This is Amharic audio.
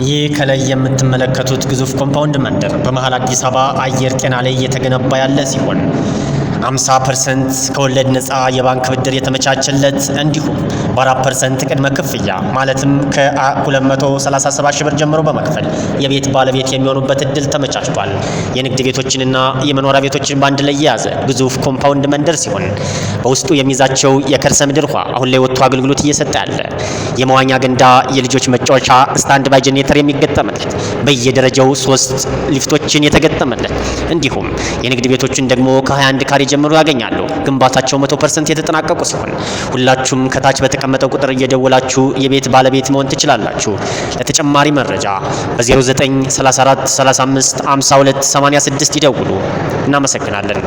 ይህ ከላይ የምትመለከቱት ግዙፍ compound መንደር በመሀል አዲስ አበባ አየር ጤና ላይ እየተገነባ ያለ ሲሆን፣ 50% ከወለድ ነፃ የባንክ ብድር የተመቻቸለት፣ እንዲሁም በ4% ቅድመ ክፍያ ማለትም ከ237 ሺህ ብር ጀምሮ በመክፈል የቤት ባለቤት የሚሆኑበት እድል ተመቻችቷል። የንግድ ቤቶችንና የመኖሪያ ቤቶችን በአንድ ላይ የያዘ ግዙፍ compound መንደር ሲሆን፣ በውስጡ የሚይዛቸው የከርሰ ምድር ውሃ አሁን ላይ ወጥቶ አገልግሎት እየሰጠ ያለ፣ የመዋኛ ገንዳ፣ የልጆች መጫወቻ፣ stand by generator የሚገጠምለት፣ በየደረጃው ሶስት ሊፍቶችን የተገጠመለት፣ እንዲሁም የንግድ ቤቶችን ደግሞ ከ21 ካሬ ጀምሮ ያገኛሉ። ግንባታቸው 100% የተጠናቀቁ ሲሆን፣ ሁላችሁም ከታች በተቀመጠው ቁጥር እየደወላችሁ የቤት ባለቤት መሆን ትችላላችሁ። ለተጨማሪ መረጃ በ0934 35 52 86 ይደውሉ። እናመሰግናለን።